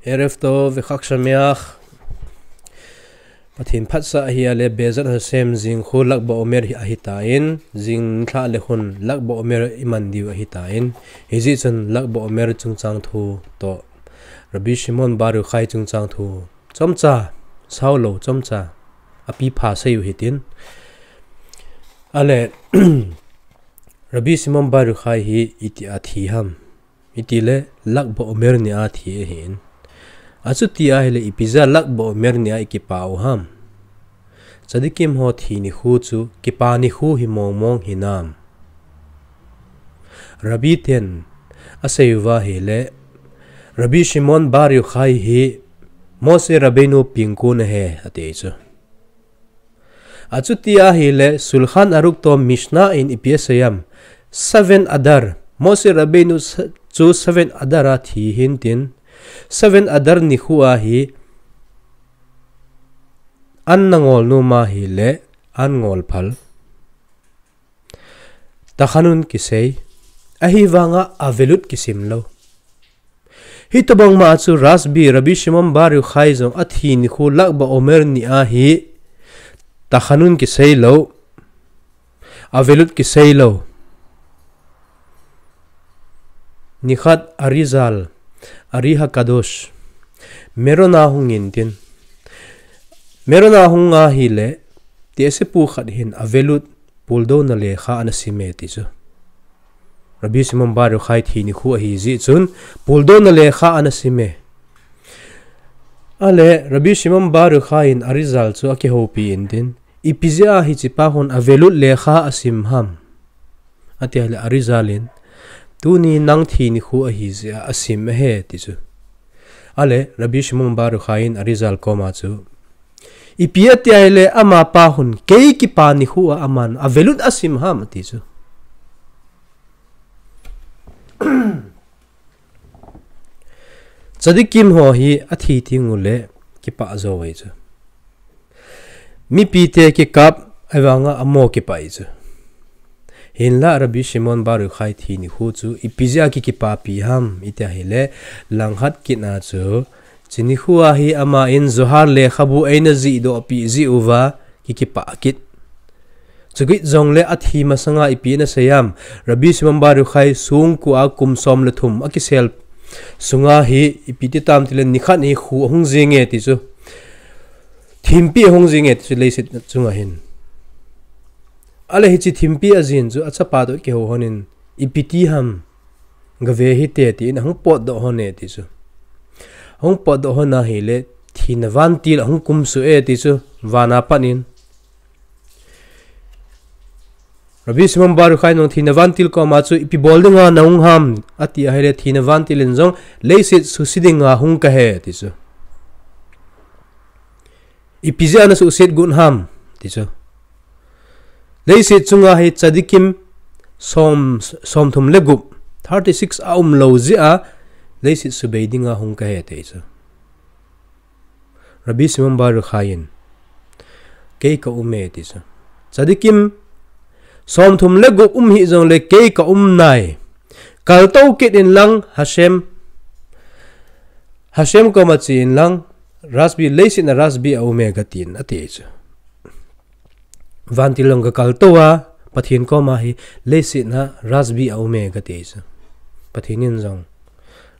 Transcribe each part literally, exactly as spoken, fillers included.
ערב טוב וחג שמח. Pathen phatsah hi ale, בעזרת השם, jing khu Lag BaOmer hi ahitan, jing lha le khun Lag BaOmer iman diu ahitan, hijeh chun Lag BaOmer chungchang thu toh Rabbi Shimon Bar Yochai chungchang thu chomcha, sao lou chomcha, api pha seiyu hitin. Ale, Rabbi Shimon Bar Yochai hi itia thi ham? Itile Lag BaOmer nia thi ahin. Achuti ahile ipi jeh a Lag BaOmer nia ikipah u ham? Tzadikim ho thi nikho chu kipa nikho hi mong mong hinam? Rabbi ten aseiuva ahile, Rabbi Shimon Bar Yochai hi Moshe Rabbeinu pengkon ahi, ati chu. Achuti ahile, Shulchan Aruch toh Mishnah in ipi asei ham? Seven Adar, Moshe Rabbeinu chu seven Adar a thi hintin, seven Adar nikho ahi, an nangol nom ahile, an ngol phal, Tachanun kisei, ahivanga Avelut kisim lou. Hitobang ma chu Rashbi, Rabbi Shimon Bar Yochai jong athi nikho Lag BaOmer nia hi Tachanun kisei lou, Avelut kisei lou. Nikhat Arizal, Ari HaKadosh, Meron a hung intin, Meron a hung ahile, tehsepu khat hin Avelut puldouna lekha ana sim e ti chu. Rabbi Shimon Bar Yochai thi nikho ahijeh chun puldouna lekha ana sim e. Ale, Rabbi Shimon Bar Yochai in Arizal chu akihoupi intin, ipi jeh a hichepa hon Avelut lekha asim ham? Ati ahile Arizal in, tuni nang thi nikho ahijeh a asim ahi ti chu. Ale, Rabbi Shimon Bar Yochai in Arizal koma chu, ipi ati ahile amapa hon kei kipa nikho a aman Avelut asim ham ati chu. Tzadikim ho hi athi tengule kipah jou ahi chu. Mipite kikap ahivanga amo kipah ahi chu. Hinla Rabbi Shimon Bar Yochai thi nikho chu ipi jeh a kikipapi ham iti ahile, langkhat kit a chu, hiche nikho a hi aman Zohar lekhabu eina jihdohpeh jeh uva kikipah kit. Chukit jongle athi masanga ipi ana sei ham? Rabbi Shimon Bar Yochai songkua kum som le thum akisel sunga hi ipi ti tam tile nikhat hi khu ahung jing e ti chu. Thimpi ahung jing e ti chu leiset chunga hin. Ale hiche thimpi ajin chu achapa toh kihou honin ipi ti ham? Gave hite tin ahung potdoh hon e ti chu. Ahung potdoh hon ahile thina vantil ahung kumsuh e ti chu, van a pat in. Rabbi Shimon Bar Yochai in jong thina vantil koma chu ipi bol dinga nahung ham ati ahile thina vantil in jong leiset suse dinga hung kahi ti chu. Ipi jeh a nasuhset got ham ti chu. Leiset chunga hi tzadikim som, somthum le gup, thirty six aumlou jeh a leiset subei dinga hung kahi ti chu. Rabbi Shimon Bar Yochai in, kei kaum e ti chu. Tzadikim somthum le gup um hih jongle kei kaum nai. Kaltou kit inlang Hashem, Hashem koma che inlang, Rashbi, leiset a Rashbi aum e katin ati chu. Vantil jong kakaltou a, Pathen koma hi leiset a Rashbi aum e kati chu. Pathen in jong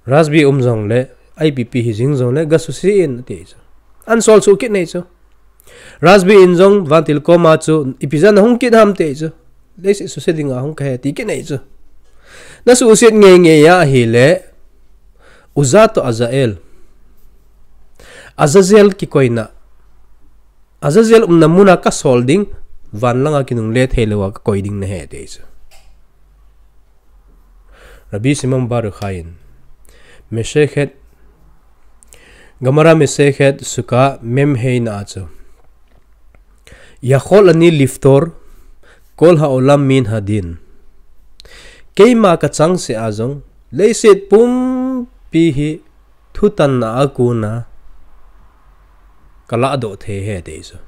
Rashbi um jongle, ipi pi hijing jongle gasuse in ati chu. Ana sol suh kit e chu. Rashbi in jong vantil koma chu ipi jeh a nahung kit ham ti chu. Leiset suse dinga hung kahi ti kit e chu. Nasuhset ngei ngei ahile, Uza toh Azazel, Azazel kikoina, Azazel umna muna kasol ding, van langa kinungle theilouva kakoi ding nahi ti chu. Rabbi Shimon Bar Yochai in, Masechet, Gemara Masechet Sukkah Mem Hei na a chu, Yachol ani liftor kol ha'olam min hadin. Keima kachangseh a jong, leiset pumpi hi thutanna a kona kalahdoh thei ahi ti chu.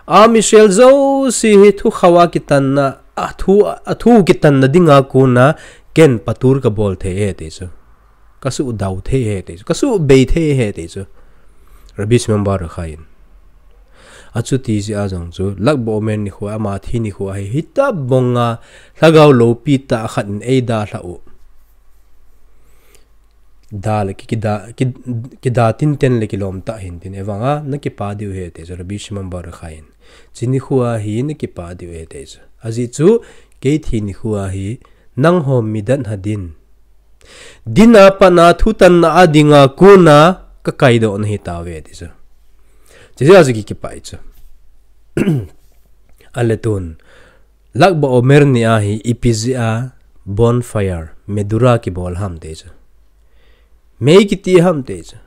Am Israel jouse hi thukhauva kitanna, athu, athu kitanna dinga kona ken patur kabol thei ahi ti chu. Ka su dau thei he te chu. Ka su bei thei he te chu. Rabbi Shimon Bar Yochai in. Achuti jeh a jong chu, Lag BaOmer nikho, ama thi nikho ahi, hitabonga, lhagao lopi tah khat in eidalhah u. Da le ki, kida, ki, kida tinten le kilom tah hintin, evanga, na kipah diu he te chu, Rabbi Shimon Bar Yochai in. Chi nikho hi, na kipah diu he te chu. Ajeh chu, kei thi nikho hi, nangho mi dan ha din. Din a pat a thutanna a dinga kona ka kaidoh na hi tauve ti chu. Chuche jeh a chu ki kipah chu. Ale tun. Lag BaOmer ni a hi ipi jeh a bonfire, Medura kibol ham te chu. Mei kiti ham te chu.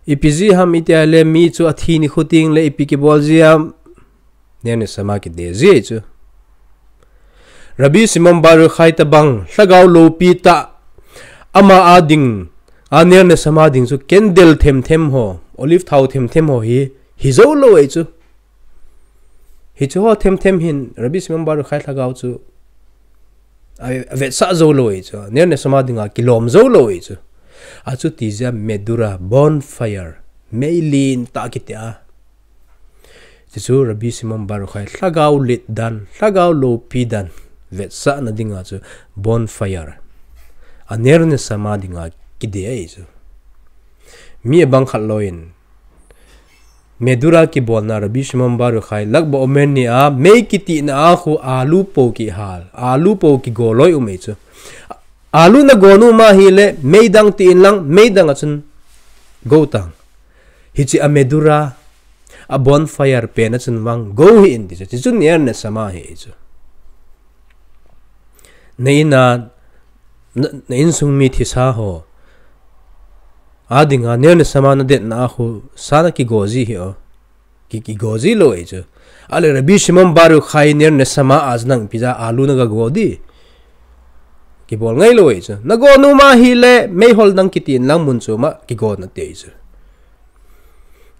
Ipi jeh ham iti a le mi chu athi nikho teng le ipi kibol jeh ham. Ner Neshama kide ji chu. Rabbi Shimon Bar Yochai tabang, lhagao lopi tah, ama a ding, a Ner Neshama ding chu candle themthem ho, olive thao themthem ho hi, hi jou lou ei chu. Hichu ho themthem hin, Rabbi Shimon Bar Yochai lhagao chu, a, avetsah jou lou ei chu. Ner Neshama dinga kilom jou lou ei chu. Achuti jeh a Medura, bonfire, mei lentah kiti a. Chuchu Rabbi Shimon Bar Yochai lhagao let dan, lhagao lopi dan, vetsahna dinga chu bonfire. A Ner Neshama dinga kide ei chu. Mi abang khat lou in, Medura kibolna Rabbi Shimon Bar Yochai, Lag BaOmer ni a, mei kitina a khu alu po kihal, alu po kigo loi um ei chu. Alu na go nom a hile, mei dang ti in lang, mei dang a chun go tang. Hiche a Medura, a bonfire pen a chun vang go hih in ti chu. Chuchu Ner Neshama hi chu. Na in a, na, na insung mi thisa ho. A dinga Ner Neshama na detna a khu sa na kigo ji hih o. Ki, kigo ji lou ei chu. Ale Rabbi Shimon Bar Yochai Ner Neshama a chu nang ipi jeh a alu na ga go di. Kibol ngai lou ei chu. Na go nom a hile, meihol dang kiti in lang mun chu ma kigo na te ei chu.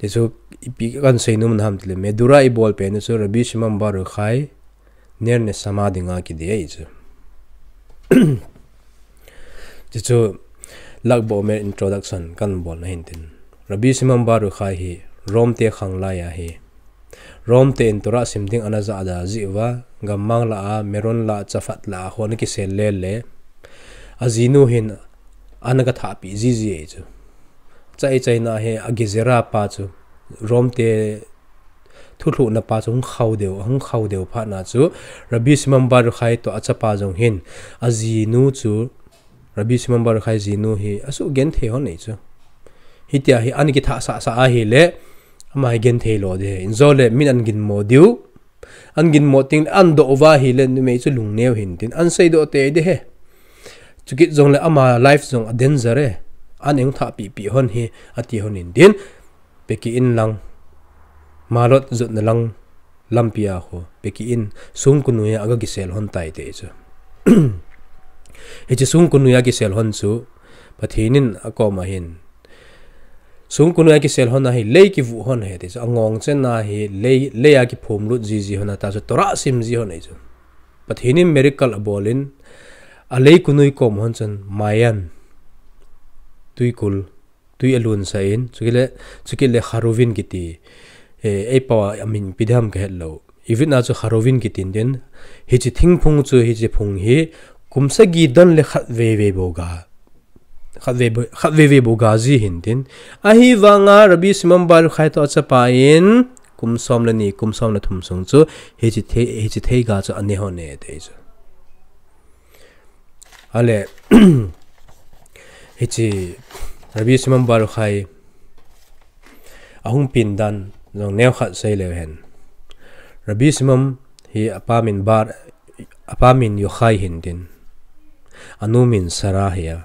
Tichu ipi kan sei nom na ham tile, Medura ibol pen chu Rabbi Shimon Bar Yochai, Ner Neshama dinga kide ei chu. Tichu, Lag BaOmer introduction kan bolna hintin. Rabbi Shimon Bar Yochai hi, Rome te khang lai a hi. Rome te in Torah sim ding ana jahda jeh uva, gammang lah a, Meron lah a, Tzafat lah a, ho ana kisel lele. Ajinu hin, ana ga thahpi jiji ei chu. Chai chaina hi, a Gezerah pa chu, Rome te thulhuhna pa chu hung khao deu, hung khao deu phat na chu, Rabbi Shimon Bar Yochai toh a chapa jong hin, ajinu chu, Rabbi Shimon Bar Yochai jinu hi, asuh genthei hon ei chu. Hitia hi, ana kithah sah sah a hile, ama hi genthei lou di hi. Injo le, min ana ginmo diu, ana ginmo teng le, ana doh uva hile, numei chu lungneo hintin, ana seidoh tei di hi. Chukit jong le, ama life jong a danger e. Ana hung thahpi pi hon hi, ati hon hintin. Peki in lang, malot jotna lang, lampi a khu, peki in, songkunu a aga kisel hon tai te chu. Hiche songkunu a kisel hon chu, Pathen in akom a hin. Songkunu a kisel hon a hi, lei kivuh hon hi te chu, angong chen a hi, lei, lei a kiphum lut jiji hon a ta chu, Torah sim ji hon ei chu. Pathen in miracle abol in, a lei kunui kom hon chun, Mayan, tuikul, tui alunsah in, chukit le, chukit le Kharuvin kiti, eh, ei pao a min ipi diham kahet lou. Ivit na chu Kharuvin kitin tin, hiche thingphung chu, hiche phung hi, kum sagi don le khat vei vei bou ga. Khat vei bou, khat vei vei bou ga ji hintin. Ahivanga Rabbi Shimon Bar Yochai toh achapa in, kum som le ni, kum som le thum sung chu, hiche thei, hiche theiga chu ane hon e te chu. Ale, hiche Rabbi Shimon Bar Yochai ahung peng dan jong neokhat sei leu hen. Rabbi Shimon hi apa min Bar, apa min Yochai hintin. Anu min Sarah hi a.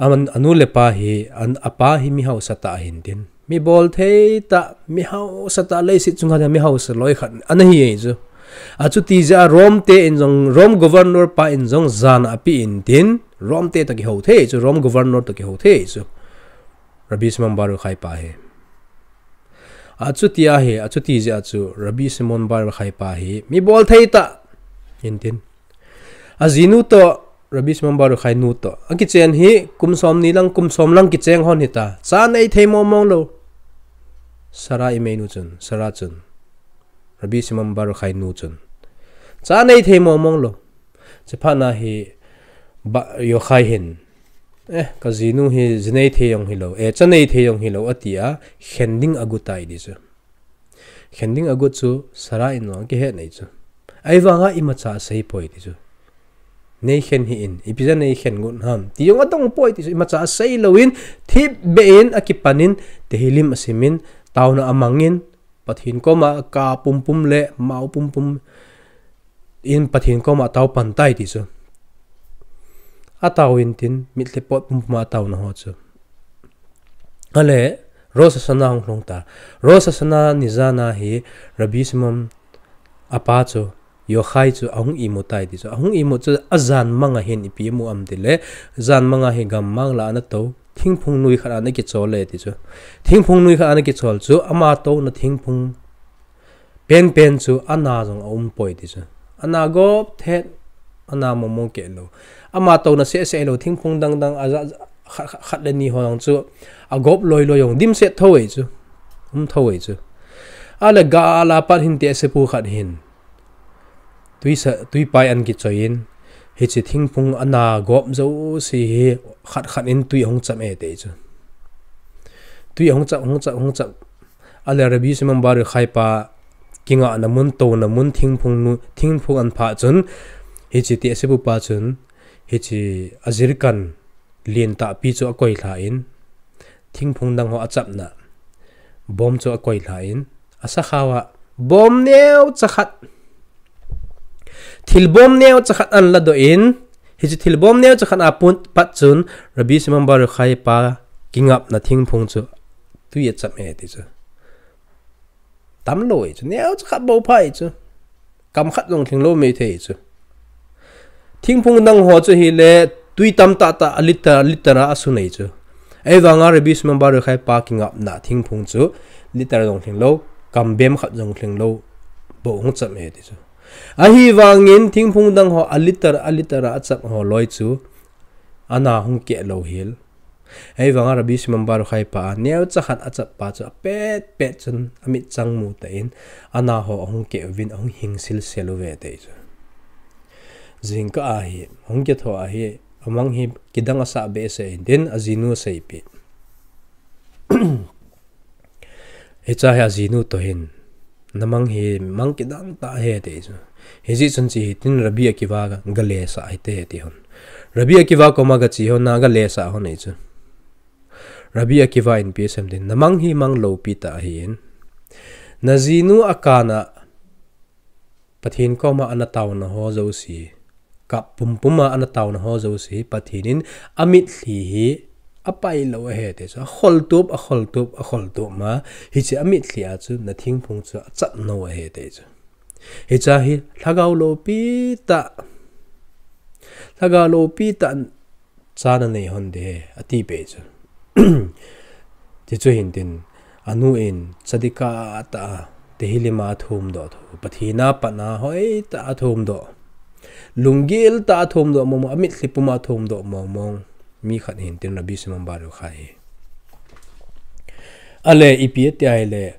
Aman, anu le apa hi, an, apa hi mi hausa tah hintin. Mi bolthei tah, mi hausa tah, leiset chunga mi hausa loi khat ana hi e chu. Achuti jeh a Rome te in jong, Rome governor pa in jong jana ape intin, Rome te toh kihou thei chu, Rome governor toh kihou thei chu. Rabbi Shimon Bar Yochai pa hi. Achuti ahi, achuti jeh a chu, Rabbi Shimon Bar Yochai pa hi, mi bolthei tah hintin. Ajinu toh, Rabbi Shimon Bar Yochai nu toh akichen hi kum som ni lang, kum som lang kicheng hon hita. Cha nei thei mong mong lou. Sarah imeinu chun, Sarah chun, Rabbi Shimon Bar Yochai nu chun, cha nei thei mong mong lou. Chuphat na hi Ba-, Yochai hin, "Eh, ka jinu hi ji nei thei jong hilou, eh, cha nei thei jong hilou," ati a, khen ding agot tai ti chu. Khen ding agot chu Sarah in jong akihet nei chu. Ahivanga imacha asei poi ti chu. Nei khen hih in, ipi jeh a nei khen got ham ti jong adong poi ti chu. Imacha asei louvin, thipbeh in akipan in, Tehillim asim in, taona amang in, Pathen koma ka pumpum le mao pumpum in Pathen koma atao pan tai ti chu. Atao in tin, mitlhi pot pumpum a ataona ho chu. Ale, Rosh Hashanah hung lhung ta. Rosh Hashanah ni jan a hi Rabbi Shimon apa chu, Yochai chu ahung imut tai ti chu. Ahung imut chu ajan mang a hin ipi amu am ti le, jan mang a hi gammang la ana tou, thingphung nui khat ana kichol e ti chu. Thingphung nui khat ana kichol chu, ama touna thingphung penpen chu ana jong aum poi ti chu. Ana gop thet, ana mong mong keh lou. Ama touna seh seh lou, thingphung dang dang, aja, khat, khat, khat le ni ho jong chu agop loi loi jong dim set tho e chu. Um tho e chu. Ale, gal a pat hin tehsepu khat hin tui sa, tui pai ana kichoi in, hiche thingphung ana gop jouse hi khat khat in tui ahung cham e ti chu. Tui ahung cham, hung cham, hung cham. Ale, Rabbi Shimon Bar Yochai pa kingahna mun, touna mun, thingphung nu, thingphung ana phah chun, hiche tehsepu pa chun, hiche ajirkan lentah pi chu akoi lha in, thingphung dang ho achapna bom chu akoi lha in, asakhao a bom neocha khat, thil bom neocha khat ana ladoh in, hiche thil bom neocha khat a pun pat chun, Rabbi Shimon Bar Yochai pa kingapna thingphung chu tui acham e ti chu. Tam lou e chu, neocha khat bou pha e chu. Kam khat jong lhing lou mei thei chu. Thingphung dang ho chu hile, tui tamtah tah a liter, liter a asun e chu. Ahivanga Rabbi Shimon Bar Yochai pa kingapna thingphung chu, liter jong lhing lou, kam bem khat jong lhing lou bou hung cham e ti chu. Ahivangin thingphung dang ho a liter, a liter a achap ho loi chu, ana hung keh lou hel. Ahivanga Rabbi Shimon Bar Yochai pa a neocha khat achap pa chu apet pet chun amitchang mu tan, ana ho ahung keh uvin ahung hing silsel uve ti chu. Jingkah a hi, hung kitho a hi, amang hi kidang asah behseh in tin ajinu aseipeh. Hiche hi ajinu toh hin, "Namang hi mang kidang tah ahi," ati chu. Hijeh chun hiche hi tin Rabbi Akiva ga, ga lesah hite, ati hon. Rabbi Akiva koma gache hon a ga lesah hon ahi chu. Rabbi Akiva in ipi asei em tin, "Namang hi mang loupi tah ahin. Najinu a kana Pathen koma ana taona ho jouse, kap pumpum a ana taona ho jouse, Pathen in amitlhi hi apai lou ahi," ati chu. Akholtup, akholtup, akholtup ma, hiche amitlhi a chu nathingphung chu achap nou ahi, ati chu. Hiche hi lhagao loupi tah, lhagao loupi tah cha nanei hon ding ahi, atipeh chu. Tichu hin tin, anu in tzaddik tah a, Tehillim a athumdoh thu, Pathen a pat a hoitah a athumdoh, lunggil tah a athumdoh mong mong, amitlhi pum a athumdoh mong mong mi khat hin tin Rabbi Shimon Bar Yochai hi. Ale ipi ati ahile,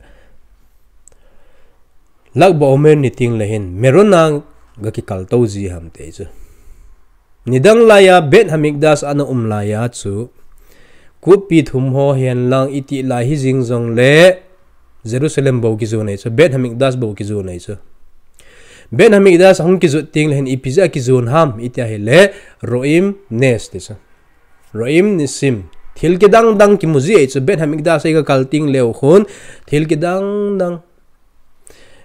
Lag BaOmer ni teng le hin Meron a ga kikal tou ji ham, ati chu. Nidang laiya Beit Hamikdash ana um laiya chu, kutpi thum ho hen lang itih lai hijing jongle Jerusalem bou kijon ahi chu, Beit Hamikdash bou kijon ahi chu. Beit Hamikdash ahung kijot teng le hin ipi jeh a kijon ham iti ahile, Roim Nes ti chu. Roim Nisim. Thil kidang dang kimu ji ahi chu, Beit Hamikdash a iga kal teng leu khun, thil kidang dang.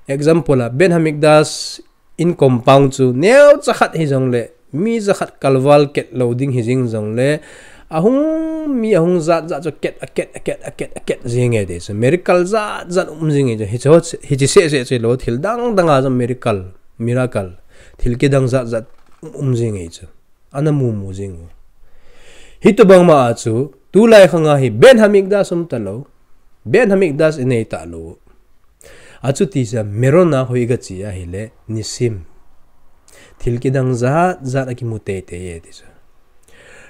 Example a, Beit Hamikdash in compound chu neocha khat hijongle, mi jakhat kalval ket lou ding hijing jongle, ahung, mi ahung jat jat chu aket, aket, aket, aket, aket jing e ti chu. Miracle jat jat um jing e ti chu. Hiche, hiche seh seh chu lou, thil dang dang a jong miracle, miracle. Thil kidang jat jat um jing e chu. Ana mu mu jing u. Hitobang ma a chu, tulai khang a hi Beit Hamikdash um talou, Beit Hamikdash inei talou. Achuti jeh a Meron a hoi iga che ahile, Nisim. Thil kidang jat jat akimu teitei e ti chu.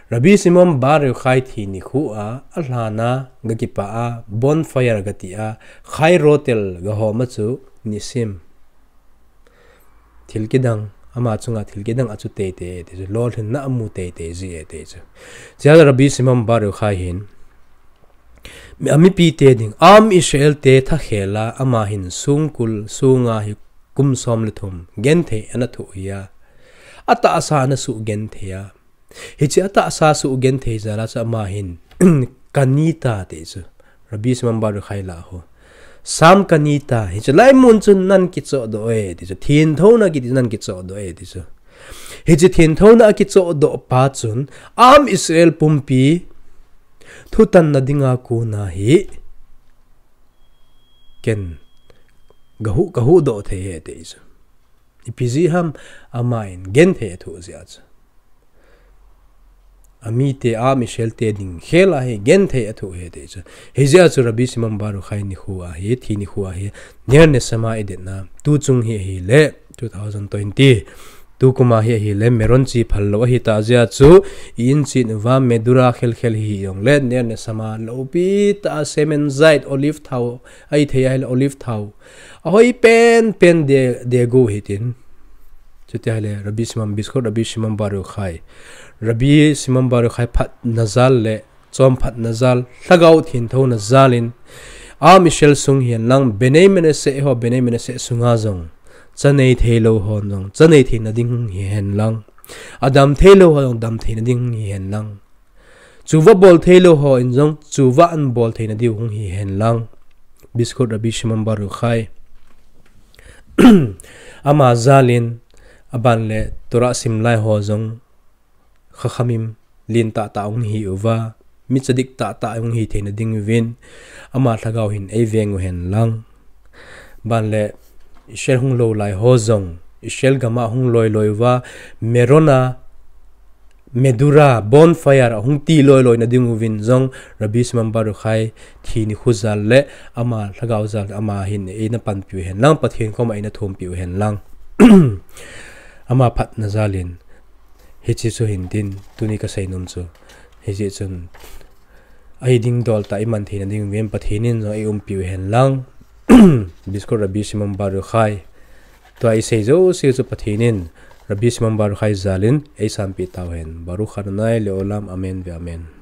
Rabbi Shimon Bar Yochai thi nikho a, alhan a, gakipah a, bonfire gati a, chai rotel gahom a chu, nisim. Thil kidang, ama chunga thil kidang achu teitei e ti chu, lolhinna amu teitei ji e ti chu. Chule Rabbi Shimon Bar Yochai hin, mi, amipite ding, Am Israel te thakhel a, ama hin songkul, sunga hi kum som le thum, genthei ana thoh hi a. Atahsa ana sugenthei a. Hiche atahsa sugenthei jal a chu ama hin, Kanita ti chu. Rabbi Shimon Bar Yochai lah a ho. Sam Kanita, hiche lai mun chun nan kichohdoh e ti chu. Thengthona kiti nan kichohdoh e ti chu. Hiche thengthona akichohdoh pa chun, Am Israel pumpi, thutanna dinga kona hi, ken, gahu, kahuhdoh thei e ti chu. Ipi jeh ham, ama in genthei athoh jeh a chu. Amite Am Israel te ding khel a hi genthei athoh e ti chu. Hijeh a chu Rabbi Shimon Bar Yochai nikho a hi, thi nikho a hi, Ner Neshama idetna, tuchung hi ahile, two thousand twenty. Tukum a hi ahile, Meron chi phal lou ahitah jeh a chu, i-in chin uva, Medura khelkhel hi jongle, Ner Neshama loupi tah a, Shemen Zait, olive thao, ahithei ahile, olive thao. Ahoi penpen de, degu hitin. Chuti ahile, Rabbi Shimon, Biskut Rabbi Shimon Bar Yochai. Rabbi Shimon Bar Yochai phatna jal le, chom phatna jal, Lhagao thengthona jal in, Am Israel sung hihen lang, Bnei Menashe ho, Bnei Menashe sunga jong, cha nei thei lou hon jong, cha nei theina ding hung hihen lang. Adam thei lou ho jong, dam theina ding hung hihen lang. Chuva bol thei lou hon jong, chuva an bol theina diu hung hihen lang. Biskut Rabbi Shimon Bar Yochai. Ama jal in, aban le Torah sim lai ho jong, Chachamim len tahtah hung hi uva, mi tzadik tahtah hung hi theina ding uvin, ama Lhagao hin eiveng uhen lang. Ban le Israel hung lou lai ho jong, Israel gam a hung loi loi uva, Meron a, Medura, bonfire a hung ti loi loi na ding uvin jong, Rabbi Shimon Bar Yochai thi nikho jal le, ama Lhagao jal, ama hin eina panpi uhen lang, Pathen koma eina thumpi uhen lang. Ama phatna jal in, Hiche chu hintin, tuni kasei nom chu. Hiche chun, ahi ding dol tah iman theina ding uvin Pathen in jong eiumpi uhen lang. Biskut Rabbi Shimon Bar Yochai. Tua isei jouse chu Pathen in, Rabbi Shimon Bar Yochai jal in, eisanpi tauhen. Baruch Adonai leolam, amen ve amen.